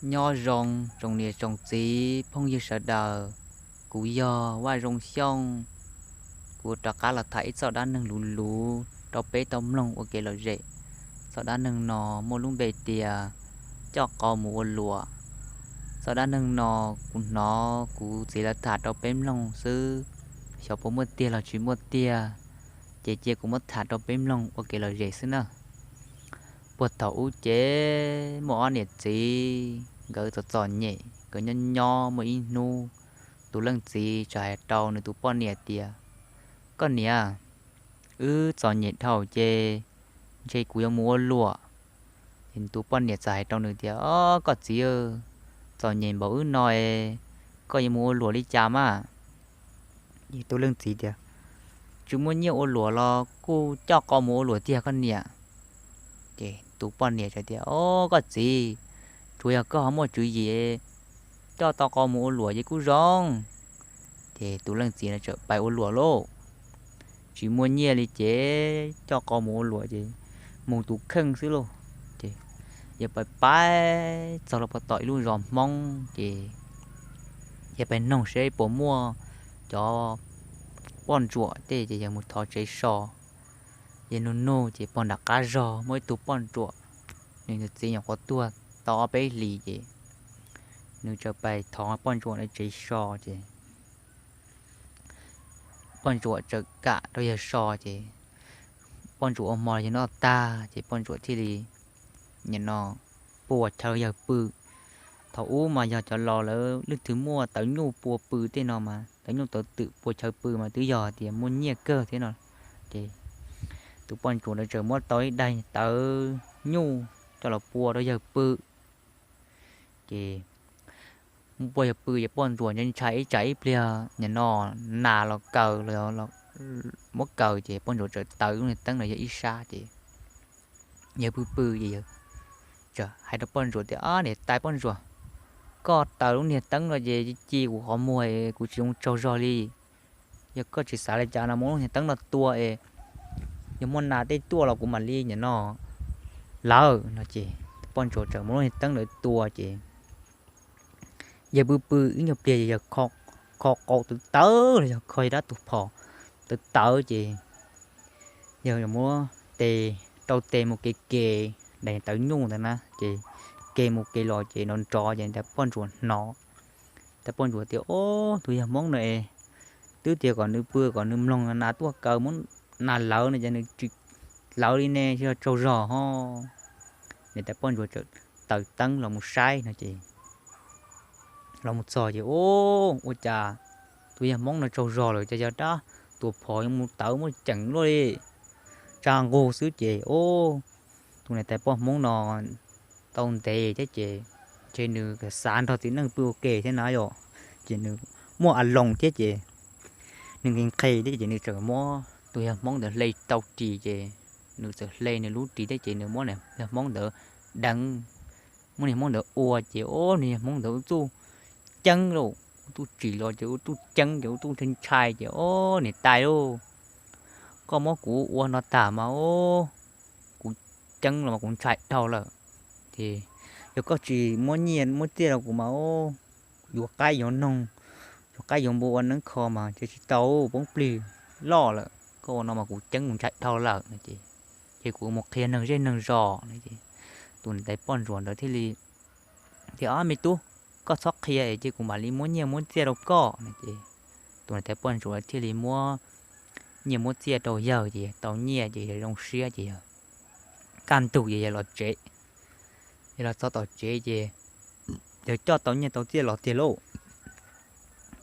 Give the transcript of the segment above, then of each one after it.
Nyob zoo tsoom niam tsoom txiv phooj ywg sawv daws, kuv yog Vaj Zoo Xyooj. Kuv rov qab los tham ib txoj dab neeg luv luv rau peb tau mloog ua kev lom zem. Txoj dab neeg no muaj lub npe tias coj qo mus ua luam. Txoj dab neeg no kuv hnov kuv txiv lawv tham rau peb mloog xwb, xyov puas muaj tiag los tsis muaj tiag, ces cia kuv muab tham rau peb mloog ua kev lom zem xwb na. Puag thaum ub ces muaj ob niam txiv, nkawd txom txom nyem, nkawd nyob nyob muaj ib hnub, tus leej txiv txawm hais rau nws tus poj niam tias, Koj niam, wb txom nyem dhau ces ntshe kuv yuav mus ua luam. Ces tus poj niam txawm hais rau nws tias, Ob, koj txiv, txom nyem npaum wb no es koj yuav mus ua luam li cas mas? Ces tus leej txiv tias, Tsis muaj nyiaj ua luam los kuj coj qo mus ua luam tiag koj niam. Ces tus poj niam tias, Ob, koj txiv, tsuas yog koj ho muaj tswv yim, coj tau qo mus ua luam ces kuj zoo. Ces tus leej txiv no txawm pais ua luam lauj. Tsis muaj nyiaj li ces coj qo mus ua luam ces mus tus kheej xwb lauj. Ces yawg pais pais txog los puag tom ib lub zos Hmoob ces yawg pais noog seb puas muaj cov poj ntsuam tej ces yawg mus thov tsev so. Yawg nug nug ces pog nram qab zog muaj ib tug poj ntsuam, nws tus txiv nyuam qhuav tuag tau ob peb hlis ces nws txawm pais thov poj ntsuam lawv tsev so ces poj ntsuam txawm kam rau yawg so ces poj ntsuam ua hmo yawg noj tag ces poj ntsuam thiaj li nim no pua chaw yawg pw. Thaum ub mas yog cov laus lawv leej twg muaj tawv nyuj pua pw tej no mas tawv nyuj tawv twm pua chaw pw mas twb yog tias muaj nyiaj kawg thiab no. Ces tus poj ntsuam ntawd txawm muab tau ib daim tawv nyuj coj los pua rau yawg pw. Ces muab pua yawg pw ces poj ntsuam ntshai ntshai ib tsam ib pliag nim no nas los kaws los muab kaws ces poj ntsuam txawm taws lub niag teeb los yog ib sab ces yawg pw pw ces yawg txawm hais rau poj ntsuam tias, Ob niam tais poj ntsuam, koj taws lub niag teeb no ces ci kuv qhov muag kuv tsis zoo tsaug zog li. Yog koj tsis xav li cas no muab lub niag teeb no tua es yog muaj nas tej tuaj los kuv mam li nim no lawm no ces poj ntsuam txawm muab lub niag teeb ntawd tua ces yawg pw pw ib nyuag pliag ces yawg kho qau tawv tawv los yog kho yawg dab tus phom tawv tawv ces yawg muab tes, rau tes mus kev kev daim tawv nyuj ntawd na ces kev mus kev los ces nrov nrov ces tais poj ntsuam hnov. Tais poj ntsuam tias, Ob, tus yawg Hmoob no es twb tias kom nws pw kom nws mloog nas tuaj kaws muab nas lawv no ces nws tsis lawv li ne, tsis yog tsaug zog ho. Niam tais poj ntsuam txawm taws teeb los mus saib no ces los mus txog ces, Ub, ua cas tus yawg Hmoob no tsaug zog lawm, cas yawg dab tus phom yuav mus tawv muaj ceem luaj li. Tsa nqug xwb ces, Ub, tus niam tais poj Hmoob no tau ntev thiab ces ntshe nws xav nrog txiv neej pw ua ke thiab na yom, ces nws muaj a loos thiab ces nws nqhis nqhis thiab ces nws txawm muab tus yawg Hmoob ntawd hle tau ris ces nws txawm hle nws lub ris thiab ces nws muab niag Hmoob ntawd deev, muab niag Hmoob ntawd ua ces, Ob, niag Hmoob ntawd ua txuj ceeb lauj, ua txuj tsim los ces ua txuj ceeb ces ua txuj ntshai ntshai ces, Ob, niam tais lauj, koj muab kuv ua no tag mas, Ob, kuv ceeb los mas kuv ntshai dhau lawm. Ces yog koj tsis muab nyiaj muab txiaj rau kuv mas, Ob, yuav qaib yuav noog, yuav qaib yuav npua ua neeb kho mas ces tsis tau, poob plig loj lawm, koj ua no mas kuv ceeb kuv ntshai dhau lawm no ces, ces kuv mus qhia neeg zej neeg zos no ces tus niam tais poj ntsuam ntawd thiaj li tias, Ob, me tub, koj txhob qhia es cia kuv mam li muab nyiaj muab txiaj rau koj no ces tus niam tais poj ntsuam thiaj li muab nyiaj muab txiaj rau yawg ces yawg tau nyiaj ces yawg zoo siab ces yawg kaj ntug ces yawg los tsev. Yawg los txog tom tsev ces yawg coj tau nyiaj tau txiaj los tiag lauj.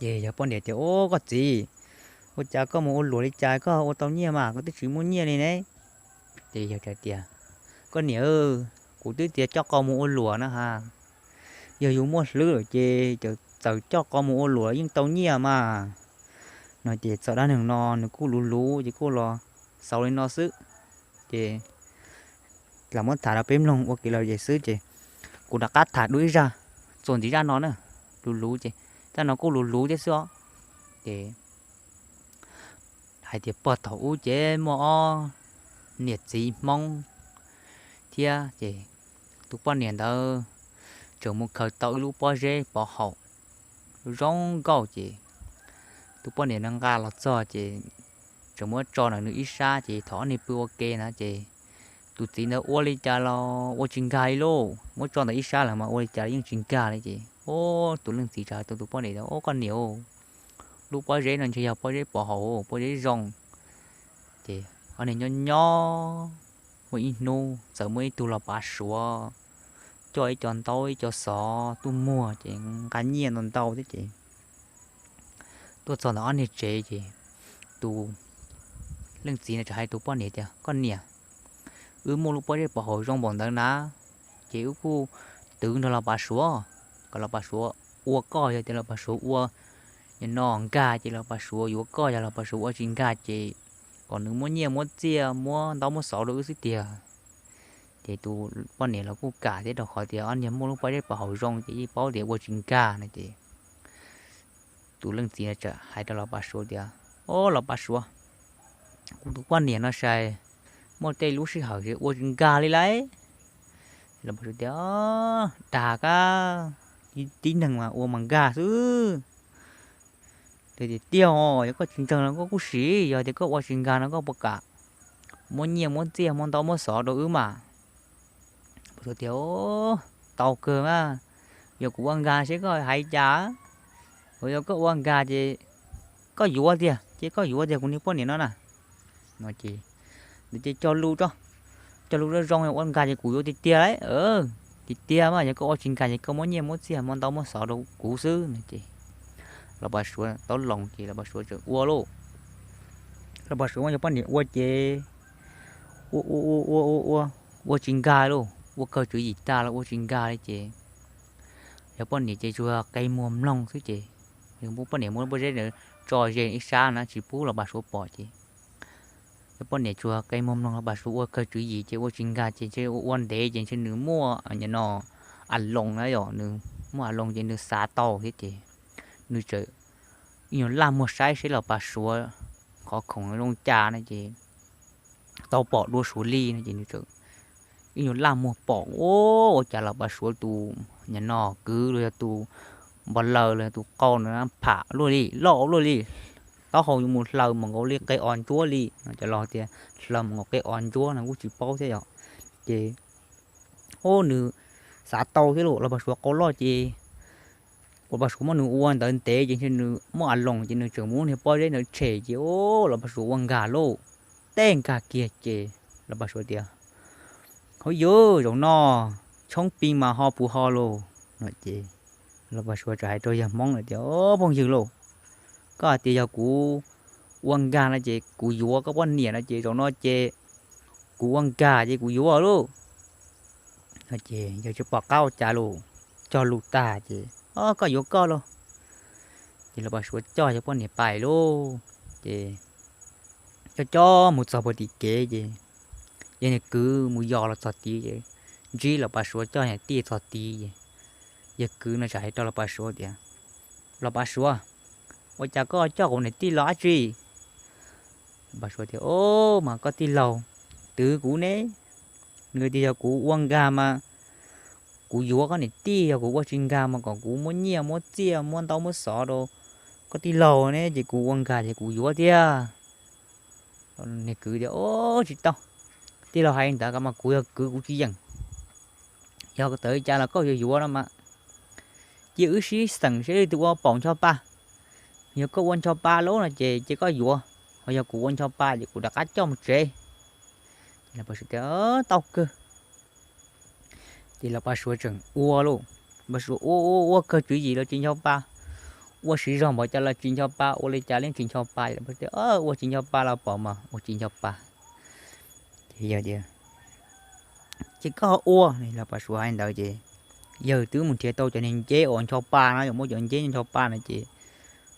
Ces yawg poj niam tias, Ub, koj txiv, ua cas koj mus ua luam li cas koj ua tau nyiaj mas koj twb tsis muaj nyiaj li ne? Ces yawg tias, Koj niam, kuv twb tias coj qo mus ua luam na ha, yog yus muaj hlwb lawm ces txawm coj qo mus ua luam yeej tau nyiaj mas. No ces txoj dab neeg no nws kuj luv luv ces kuj los xaus li no xwb. Ces los muab tham rau peb mloog ua kev lom zem xwb ces kuv rov qab tham dua ib zaj txuas ntxiv zaj no na, luv luv ces zaj no kuj luv luv thiab xwb os. Ces hais tias puag thaum ub ces muaj ob niam txiv Hmoob thiab ces tus poj niam ntawd tseem mus khaws tau ib lub pob zeb pov haum zoo nkauj ces tus poj niam no nqa los txog ces tseem muab tso ntawm nws ib sab ces thaum ob niag pw ua ke na ces tus txiv ntawd ua li cas los ua tsis nkag li lauj, muab tso ntawm ib sab lawm mas ua li cas los yeej tsis nkag li ces tus leej txiv txawm hais rau tus poj niam tias, Au koj niam, lub pob zeb no ntshe yog pob zeb pov haum, pob zeb zoo. Ces ob niag nyob nyob muaj ib hnub txawm muaj ib tug los pav suav coj ib co ntaub ib co xov tuaj muag ces nqa nyiaj ntau ntau thiab ces tuaj txog ntawm ob niag tsev ces tus leej txiv no txawm hais tus poj niam tias, Koj niam, wb muaj lub pob zeb pov haum zoo npaum ntawd na, ces wb kuj twv nrog los pav suav, kom los pav suav ua koj, yog tias los pav suav ua no nkag ces los pav suav yuav koj, yog los pav suav ua tsis nkag ces kom nws muab nyiaj muab txiaj muab ntaub muab xov rau wb xwb tiag. Ces tus poj niam los kuj kam thiab rau qhov tias ob niag muaj lub pob zeb pov haum zoo ces yeej paub tias ua tsis nkag no ces tus leej txiv txawm hais rau los pav suav tias, Au los pav suav, kuv tus poj niam no sai, muaj tej lub sij hawm ua tsis nkag li lauj. Los pav suav tias, Dag kab, tib neeg mas ua mas nkag xwb. Tias tiag os, yog koj tsis ntseeg no koj kuj sim, yog tias koj ua tsis nkag no koj puas kam muab nyiaj muab txiaj muab ntaub muab xov rau wb mas? Pav suav tias, Tau kawg mas, yog kuv ua nkag seb koj hais cas. Yog koj ua nkag ces koj yuav tiag ces koj yuav tiag kuv niag poj niam no na. No ces, ces cog lus tso, cog lus zoo zoo, yog ua nkag ces kuv yuav tiag tiag lauj. Tiag tiag mas, yog koj ua tsis nkag ces koj muab nyiaj muab txiaj muab ntaub muab xov rau kuv xwb no ces los pav suav tau loo ces los pav suav txawm ua lauj. Los pav suav muab yog poj niam ua ces ua ua ua ua ua ua, ua tsis nkag lauj, ua kawg tswv yim tag los ua tsis nkag li ces yog poj niam ces tsuas qe muag mloog xwb ces yog poj niam muab pob zeb ntawd tso ze ib sab na tsis pub los pav suav pom ces yog poj niam tsuas qe muag mloog los pav suav ua kawg tswv yim ces ua tsis nkag ces ntshe ua ua ntev ces ntshe nws muaj a loos na yom, nws muaj a loos ces nws xav tau thiab ces nws txawm ib nyuag laj muag saib seb los pav suav qhov khoom zoo cas no ces tau pom dua suav li no ces nws txawm ib nyuag laj muag pom ua cas los pav suav tus nim no kwv los yog tus npa laws los yog tus qau no pham luaj li, loj luaj li, taub hau yuav mus hlaws mus nkaus li qe os ntsuab li no, cov laus tias hlaws mus nkaus qe os ntsuab no kuj tsis paub thiab yom. Ces ua nws xav tau thiab los pav suav qau loj ces los pav suav muab nws ua ntawd ntev ces ntshe nws muaj a loos ces nws tseem muab niag pob zeb ntawd tshem ces los pav suav ua nkag lauj. Tej nkag kiag ces los pav suav tias, Hauv yuav zaum no tshoob pis mas ho puv ho lauj no ces los pav suav txawm hais rau yawg hmoob tias, Phooj ywg lauj, koj hais tias yog kuv ua nkag no ces kuv yuav koj poj niam no ces zaum no ces kuv ua nkag ces kuv yuav lauj. Ces yawg tsis pom qab ua cas los cog lus tag ces, Koj yuav koj lauj. Ces los pav suav coj yawg poj niam pais lauj. Ces coj coj mus txog puag tim kev ces yawg niag kwv mus yos los txog tid ces ntsib los pav suav coj niam tij txog tid ces yawg kwv no txawm hais rau los pav suav tias, Los pav suav, ua cas koj coj kuv niam tij los dab tsi? Los pav suav tias, Au, mas koj tij laug twv kuv ne, nws tias yog kuv ua nkag mas kuv yuav koj niam tij, yog kuv ua tsis nkag mas kom kuv muab nyiaj muab txiaj muab ntaub muab xov rau koj tij laug ne, ces kuv ua nkag ces kuv yuav tiag. Niag kwv tias, Au, tsis tau, tij laug hais li ntawd mas kuv yog kwv kuv tsis yeem. Yog tawv li cas los koj yuav yuav no mas cia wb sib xeem seb leej twg ua paum ncho pa. Yog koj ua ncho pa lauj no ces cia koj yuav, ho yog kuv ua ncho pa ces kuv rov qab coj mus tsev. Los pav suav tias, Tau kawg. Ces los pav suav tseem ua lauj. Los pav suav ua ua ua kawg tswv yim los tsis ncho pa, ua siv zog npaum cas los tsis ncho pa, ua li cas los tsis ncho pa. Los pav suav tias, Ua tsis ncho pa los pom mas ua tsis ncho pa. Ces yawg tias, Ces koj ua, los pav suav hais ntawd ces yawg twb mus nrhiav tau cov niag nceb uas ncho pa no, yog muab cov nceb ncho pa no ces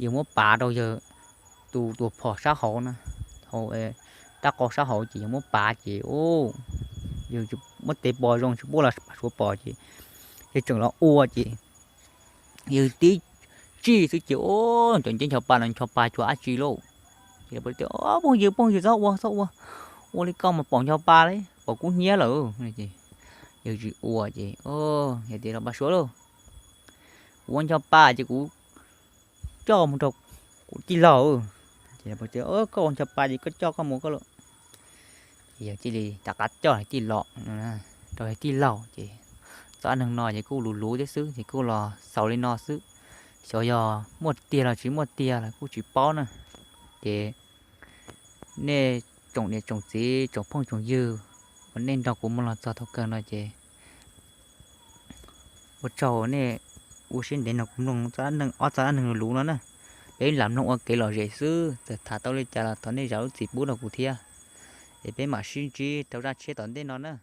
yawg muab pav rau yawg tus tus phom sab hauv na, hauv rab qau sab hauv ces yawg muab pav ces yawg muab tes pos zoo tsis pub los pav suav pom ces yawg tseem los ua ces yawg tib tsij xwb ces cov nceb ncho pa no ncho pa tsis dab tsi lauj. Ces phooj ywg, phooj ywg txhob ua, txhob ua, ua li koj mas paum ncho pa li, paum kub hnyiab lawm. Yawg tsis ua ces, o, yawg tias los Paj Suav lauj, kuv ua ncho pa ces kuv coj mus rau kuv tij laug. Ces, koj ua ncho pa ces koj coj koj mus koj lauj. Ces yawg cia li rov qab coj tij los rau tij laug ces txoj dab neeg no ces kuj luv luv thiab xwb ces kuj los xaus li no xwb. Xyov yog muaj tiag los tsis muaj tiag los kuj tsis paub na. Ces nej tsoom niam tsoom txiv tsoom phooj tsoom ywg uas nej nrog kuv mus los txog thaum kawg no ces ua tsaug nej ua siab ntev nrog kuv mloog ob txoj dab neeg luv no na. Peb lam mloog ua kev lom zem xwb, txawm tham tau li cas los thov nej zam lub txim pub rau kuv thiab. Es peb mam sib ntsib rau zaj tshiab tom ntej no na.